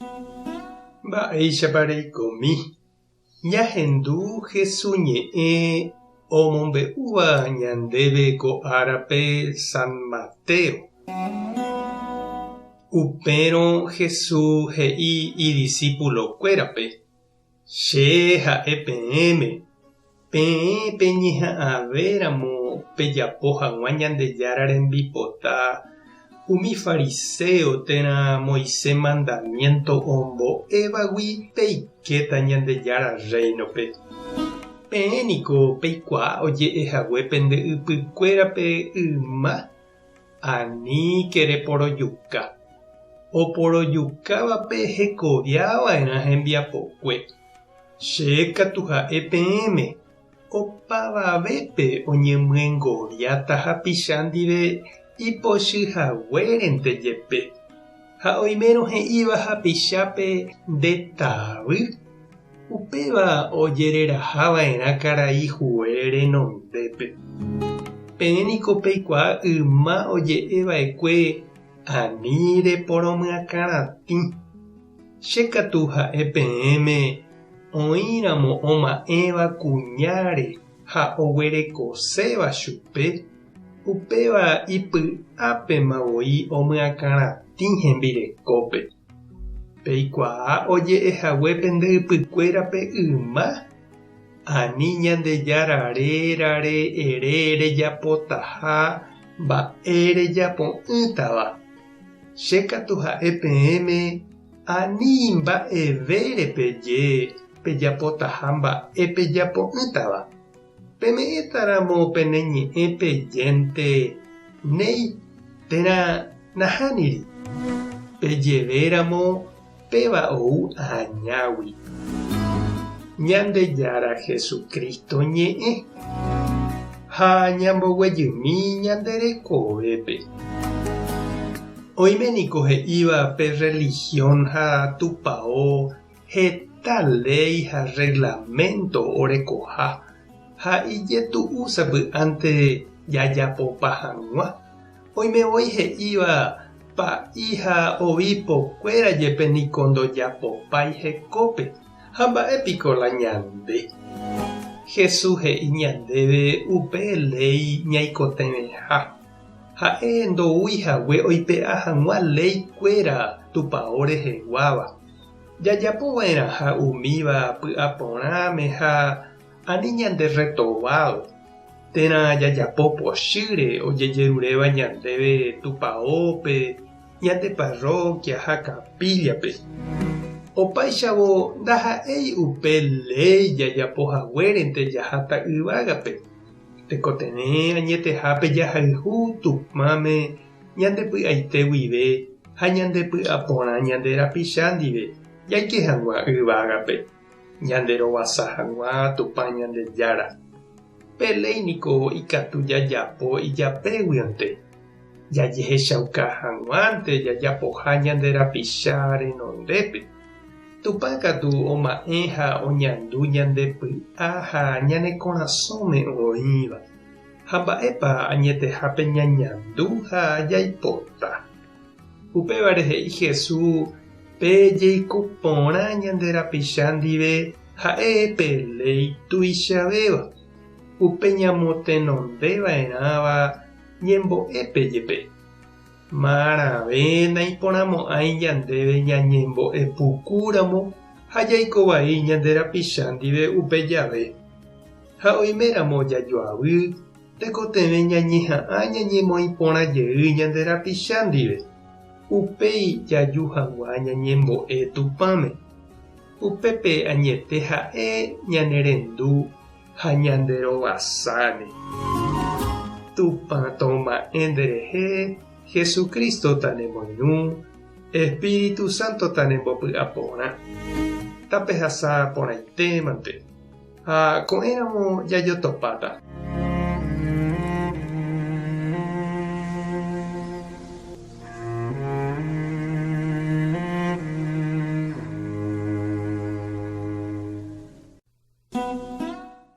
Mba'éichapa reikomi? Ñahendu Hesu ñe'ẽ omombe'úva ñandéve ko árape San Mateo. Upérõ Hesu he'i idisípulokuérape, Che ha'e peẽme, peẽ peñeha'ãvéramo pejapo hag̃ua Ñandejára rembipota umi fariséo térã Moisés mandamiénto ombo'évagui peikéta Ñandejára Rréinope. Peẽ niko peikuaa oje'e hague pende ypykuérape yma, Aníke reporojuka. Oporojukávape hekoviava'erã hembiapokue. Che katu ha'e peẽme, opavavépe oñemyengoviáta hapicha ndive ipochy haguérente jepe. Ha oimérõ he'íva hapichápe nde tavy, upéva ojererahava'erã karai hue renondépe. Peẽ niko peikuaa yma oje'eva'ekue ani reporomyakãratĩ. Che katu ha'e peẽme oĩramo oma'ẽva kuñáre ha oguerekoséva chupe, upéva ipy'ápema voi omyakãratĩ hembirekópe. Peikuaa oje'ehague pende ypykuérape yma, ani Ñandejára rérare ere rejapotaha mba'e rejapo'ỹtava. Che katu ha'e peẽme ani mba'evére peje pejapotaha mba'e pejapo'ỹtava. Peme'ẽta ramo pene ñe'ẽ pejénte néi térã nahániri. Pejeve ramo péva ou añágui. Ñandejára Jesucristo ñe'ẽ ha ñamboguejymi ñande rekovépe. Oime niko he'íva pe religión ha tupao heta léi ha reglamento orekoha ha ijetu'u sapy'ánte jajapopa hag̃ua. Oime voi he'íva pa'i ha obispo-kuéra jepe niko ndojapopái hekópe. Ha mba'e piko la ñande? Jesús he'i ñandéve upe léi ñaikotevẽha. Ha'e ndoúi hague oipe'a hag̃ua léi-kuéra tupao reheguáva. Jajapo va'erãha umíva py'aporãme ha ani ñande retovádo, térã jajapo pochýre ojejeruréva ñandéve tupaópe, ñande parroquia ha capilla-pe. Opáichavo ndaha'éi upe léi jajapo haguérente jaháta yvágape. Tekotevẽ añetehápe jahayhu Tupãme ñande py'aite guive ha ñande py'aporã ñande rapicha ndive jaike hag̃ua yvágape, ñande rovasa hag̃ua Tupã Ñandejára. Pe léi niko ikatu jajapo ijapéguionte, jajehechauka hag̃uánte jajapoha ñande rapicha renondépe. Tupã katu oma'ẽ ha oñandu ñande py'a ha ñane korasõme oĩva, ha mba'épa añetehápe ñañandu ha jaipota. Upévare he'i Jesús pe jeiko porã ñande rapicha ndive ha'e pe léi tuichavéva, upe ñamotenonde va'erãva ñembo'épe jepe. Marãve naiporãmo'ãi ñandéve ñañembo'e pukúramo ha jaiko vai ñande rapicha ndive upe jave. Ha oiméramo jajoavy, tekotevẽ ñañeha'ã ñañemoĩ porã jey ñande rapicha ndive, upéi jaju hag̃ua ñañembo'e Tupãme. Upépe añete ha'e ñanerendu ha ñanderovasáne. Tupã toma'ẽ nderehe, Jesucristo tanemoirũ, Espíritu Santo tanembopy'aporã. Tapehasa porãitémante. Ha ko'ẽramo jajotopáta.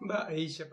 Mba'éichapa.